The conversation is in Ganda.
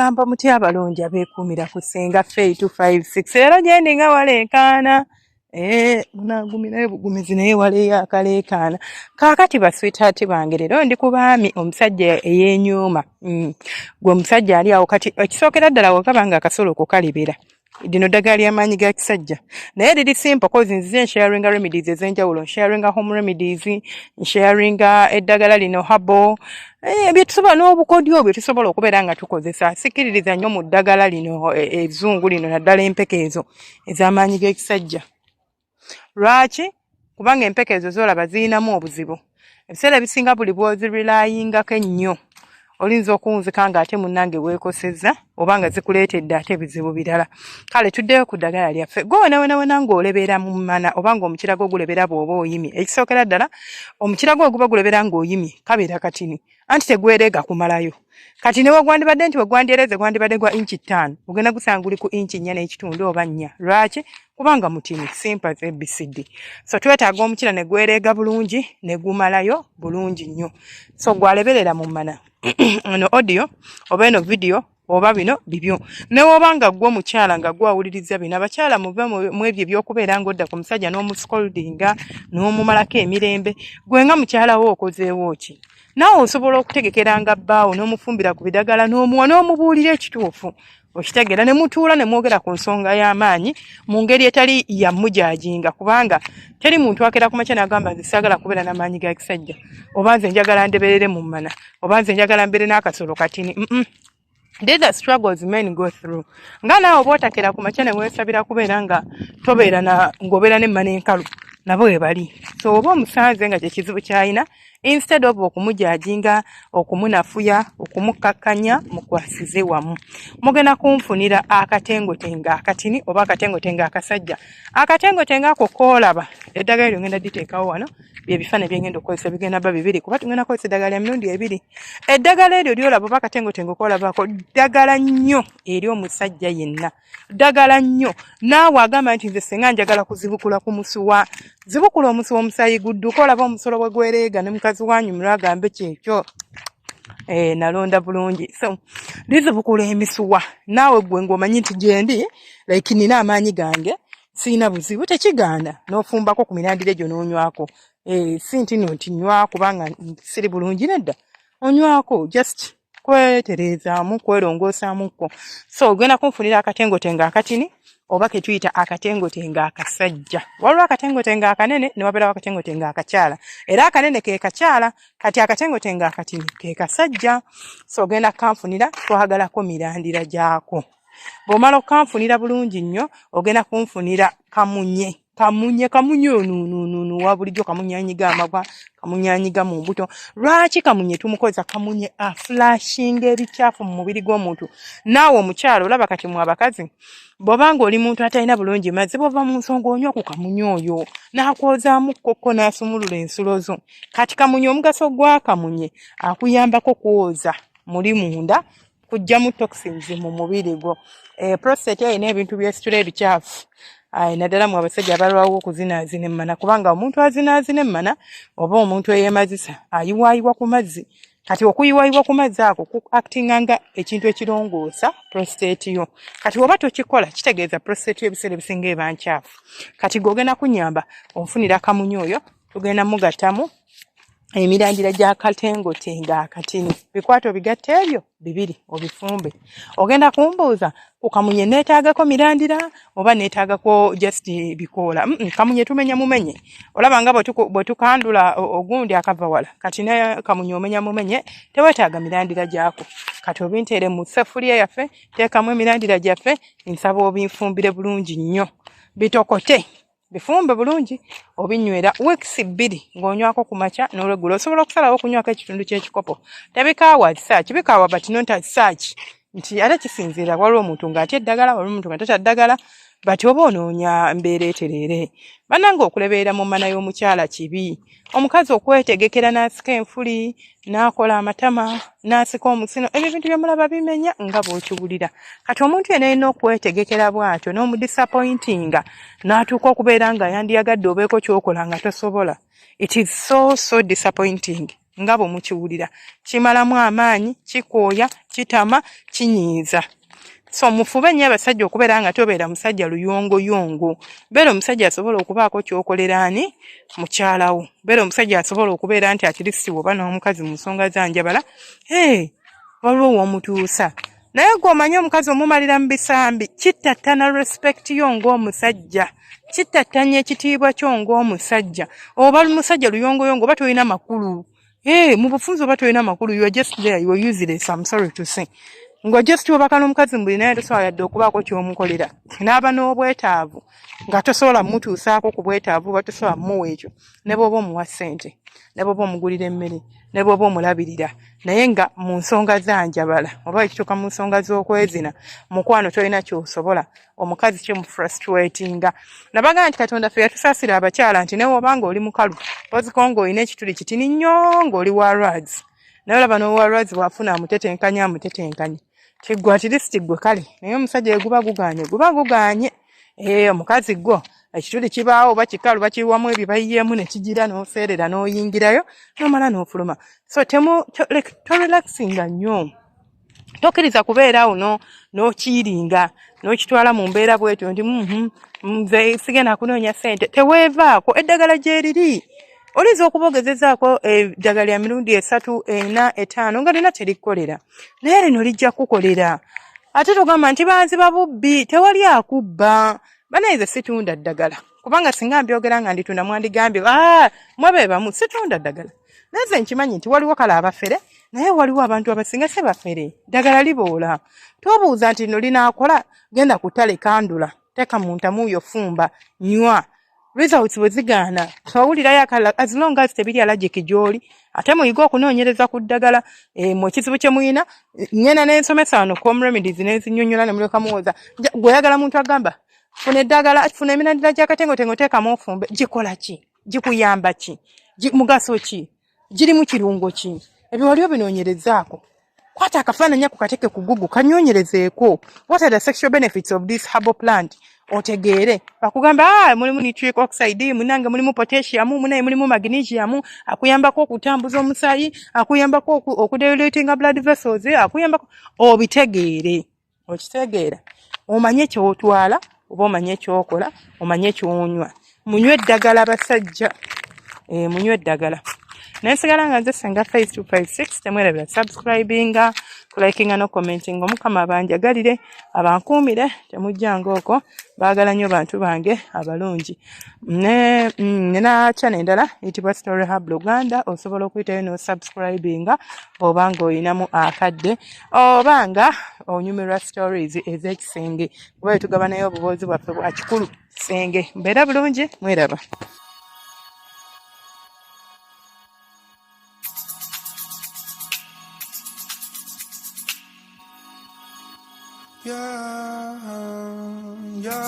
Mugamba mutya abalungi abeekuumira ku Ssenga Fey 256? Leero gyendi nga waleekaana. Eh, munaagumirayo bugumizi, naye waleeyo akaleekaana. Kaakati ba sweetheart bange, leero ndi ku baami, omusajja eyeenyooma. Gwe omusajja ali awo kati, ekisookera ddala, wekaba nga akasolo okukalebera, lino ddagala ly'amaanyi ga kisajja, naye liri simple, 'cause nzize nsharinga remedies ez'enjawulo, nsharinga home remedies, nsharinga eddagala lino herbal, byetusobola n'obukodyo bwe tusobola okubeera nga tukozesa. Sikkiririza nnyo mu ddagala lino ezzungu lino, naddala empeke ezo ez'amaanyi g'ekisajja. Lwaki? Kubanga empeke ezo z'olaba ziyinamu obuzibu. Ebiseera ebisinga buli bw'ozirelyingako ennyo, oyinza okuwunzika ng'ate munnange weekosezza oba nga zikuleetedde ate ebizibu birala. Kale tuddeyo ku ddagala lyaffe. Gwe wena wena wena ng'olebeera mu mmana oba ng'omukira gwo gulebera bw'oba oyimye, ekisookera ddala, omukira gwo guba gulebera ng'oyimye, kabeera katini, anti tegwereega kumalayo. Kati ne wegwandibadde nti wegwandyereze gwandibadde gwa inchi 5, ogenda gusanga guli ku inchi 4.5 oba 4. Lwaki? Kubanga mutini, simple as ABCD. So twetaaga omukira ne gwereega bulungi ne gumalayo bulungi nnyo. So gwaleberera mu mmana, eno audio oba eno video oba bino bibyo. Ne woba nga gwe omukyala nga gwe awuliriza bino, abakyala muve mu ebyo ebyokubeera ng'odda ku musajja n'omuscoldinga n'omumalako emirembe. Gwe nga mukyala wo okozeewo ki? Naawe osobola okutegekeranga bbaawo n'omufumbira ku bidagala n'omuwa n'omubuulira ekituufu, okitegeera, ne mutuula ne mwogera ku nsonga y'amaanyi mu ngeri etali yammujudginga, kubanga teri muntu akera ku makya n'agamba, "Nze saagala kubeera n'amaanyi ga kisajja," oba "Nze njagala ndeberere mu mmana," oba "Nze njagala mbeere n'akasolo katini." These are struggles men go through. Nga naawe oba otakera ku makya ne weesabira kubeera nga tobeera na ng'obeera n'emmana enkalu, nabo we bali. So oba omusanze nga kyekizibu ky'alina, instead of okumujudginga, okumunafuya, okumukkakkanya, mukwasize wamu. Mugenda kunfunira akatengotengo akatini oba akatengotengo akasajja. Akatengotengo ako koolaba, eddagala eryo ngenda diteekawo wano. Byebifaananyi byengenda okukozesa bigenda ba bibiri, kuba tugenda kukozesa eddagala lya mirundi ebiri. Eddagala eryo lyolaba oba akatengotengo koolabako, ddagala nnyo eri omusajja yenna, ddagala nnyo. Naawe agamba nti, "Nze senga njagala kuzibukula ku musuwa," zibukula omusuwa, omusaayi gudduka, olaba omusolo bwe gwereega ne mukazi wanyumirwa, agambe kyekyo, nalonda bulungi. So lizibukula emisuwa. Naawe gwe ng'omanyi nti gyendi, like, nina amaanyi gange, siina buzibu, tekigaana n'ofumbako ku mirandira egyo n'onywako. Si nti no nti nywa kubanga siri bulungi, nedda, onywako just kwetereezaamu, kwerongoosaamukko. So ogenda kunfunira akatengotengo akatini oba ke tuyita akatengotengo akasajja. Waliwo akatengotengo akanene ne wabeerawo akatengotengo akakyala, era akanene ke kakyala, kati akatengotengo akatini ke kasajja. So ogenda kanfunira, twagalako mirandira gyako. Bw'omala okukanfunira bulungi nnyo, ogenda kunfunira kamunye. Kamunye, kamunye onunuununu wa bulijjo, kamunye anyiga amabwa, kamunye anyiga mu mbuto. Lwaki kamunye tumukozesa? Kamunye aflushinga ebikyafu mu mubiri gw'omuntu. Naawe omukyalo olaba kati mu abakazi, bw'obanga oli muntu atalina bulungi mazzi, bw'ova mu nsonga onywa ku kamunye oyo n'akwozaamu kkokko n'asumulula ensulo zo. Kati kamunye, omugaso gwa kamunye, akuyambako kwoza muli munda, kuggyamu toxins mu mubiri gwo. Prostate erina ebintu byesitula ebikyafu, naddala mu abasajja abalwawo okuzinaazina emmana, kubanga omuntu azinaazina emmana oba omuntu eyeemazisa ayiwaayiwa ku mazzi. Kati okuyiwayiwa ku mazzi ako ku actinga nga ekintu ekirongoosa prostate yo. Kati oba tokikola, kitegeeza prostate yo ebiseera ebisinga eba nkyafu. Kati gwe ogenda kunyamba onfunira kamunye oyo, tugenda mugattamu emirandira gya katengotengo akatini. Bikwate obigatte ebyo bibiri, obifumbe. Ogenda kumbuuza, ku kamunye neetaagako mirandira oba neetaagako just bikoola? Kamunye tumenya mumenye. Olaba nga bwe tukandula ogundi akava wala, kati ne kamunye omenya mumenye, teweetaaga mirandira gyako. Kati obinteere mu seffuliya yaffe, teekamu emirandira gyaffe. Nsaba obinfumbire bulungi nnyo, bitokote, bifumbe bulungi, obinywera weeks 2 ng'onywako ku makya n'olweggulo. Osobola okusalawo okunywako ekitundu ky'ekikopo. Tebikaawa such, bikaawa but not as such nti ate kisinziira. Waliwo omuntu ng'atya eddagala, waliwo omuntu nga tatya ddagala, but oba onoonya mbeera etereere. Bannange, okulebeera mu mmana y'omukyala kibi. Omukazi okwetegekera n'asika enfuli, n'akola amatama, n'asika omusino, ebyo ebintu byemulaba bimenya nga bw'okiwulira. Kati omuntu yenna alina okwetegekera bw'atyo n'omudisappointinga n'atuuka okubeera nga yandiyagadde obeeko ky'okola nga tosobola, it is so so disappointing. nga bwe mukiwulira kimalamu amaanyi kikooya kitama kinyiiza so mufube nnyo abasajja okubeera nga tobeera musajja luyongoyongo beera omusajja asobola okubaako kyokolera ani mukyalawo beera omusajja asobola okubeera nti atirisiti woba n'omukazi mu nsonga za njabala hey, waliwo womutuusa naye gwe omanyi omukazi omumalira mu bisambi kittattana respect yo ng'omusajja kittattanya ekitiibwa kyo ng'omusajja oba musajja luyongoyongo oba tolina makulu Hey, mu bufunze oba tolina makulu you are just there you are useless I'm sorry to say nga just obaka n'omukazi mbuli naye tosobola yadde okubaako ky'omukolera n'aba n'obwetaavu nga tosobola mutuusaako ku bwetaavu oba tosobola mumuwa ekyo ne bw'oba omuwa ssente ne bw'oba omugulira emmere ne bw'oba omulabirira naye nga mu nsonga za njabala oba ekituuka mu nsonga z'okwezina mukwano tolina ky'osobola omukazi kyemufrustratinga nabagamba nti katonda ffe yatusaasira abakyala nti naye oba nga oli mukalu oziko ng'olina ekituli kitini nnyo ng'oli wa rwads naye olaba n'owa rwads bw'afuna amutetenkanya amutetenkanya kiggwa atirisiti ggwe kale naye omusajja eguba guganye guba guganye ee omukazi gwo ekituli kibaawo oba kikalu bakiwamu ebyo bayiyeemu ne kigira n'oseerera n'oyingirayo n'omala n'ofuluma so temu torelaxinga nnyo tokkiriza kubeera awo n'okiiringa n'okitwala mu mbeera bwetyo nti mhm, nze sigenda kunoonya ssente teweevaako eddagala gyeriri oyinza okuba ogezezaako eddagala lya mirundi esatu ena etaano nga lina terikkolera naye lino lijja kukukolera ate togamba nti banziba bubbi tewali akubba banaye nze situnda ddagala kubanga singa mbyogera nga nditunda mwandigambye ah, mwe be bamu situnda ddagala naye nze nkimanyi nti waliwo kale abafere naye waliwo abantu abasinga si bafere ddagala liboola tobuuza nti lino linaakola genda ku ttale kandula teeka mu ntamu yo fumba nywa results bwe zigaana owulirayo akala as long as tebiri allergic gy'oli ate muyige okunoonyereza ku ddagala eh, mu ekizibu kye muyina ngenda n'ensomesa wano com remedies n'enzinyonnyola ne mulyoka muwoza gweyagala muntu agamba funa eddagala funa emirandira gy'akatengotengo teekamu ofumbe gikola ki gikuyamba ki mugaso ki girimu kirungo ki ebyo wali obinoonyerezaako kwata akafaananyi ako kateke ku google kanyonyerezeeko what are the sexual benefits of this herbal plant otegeere bakugamba ah, mulimu nitric oxide munange mulimu potassium munaye mulimu magnesium akuyambako okutambuza omusaayi akuyambako okudilatinga blood vessels akuyambako obitegeere okitegeera omanye kyotwala oba omanye kyokola omanye kyonywa munywe eddagala basajja e, munywe eddagala naye nsigala nga nze senga face 256 temwerabira subscribinga kulikinga no commentinga omukama abanjagalire abankuumire temujjanga okwo baagala nnyo bantu bange abalungi ne mm, nina channel endala eyitibwa Story Hub Luganda osobola okuyitayo no subscribinga oba nga olinamu akadde oba nga onyumirwa stories ez'ekisenge kuba tugabanayo obuboozi bwaffe bwa kikulu kisenge mbeera bulungi mweraba Yeah, yeah.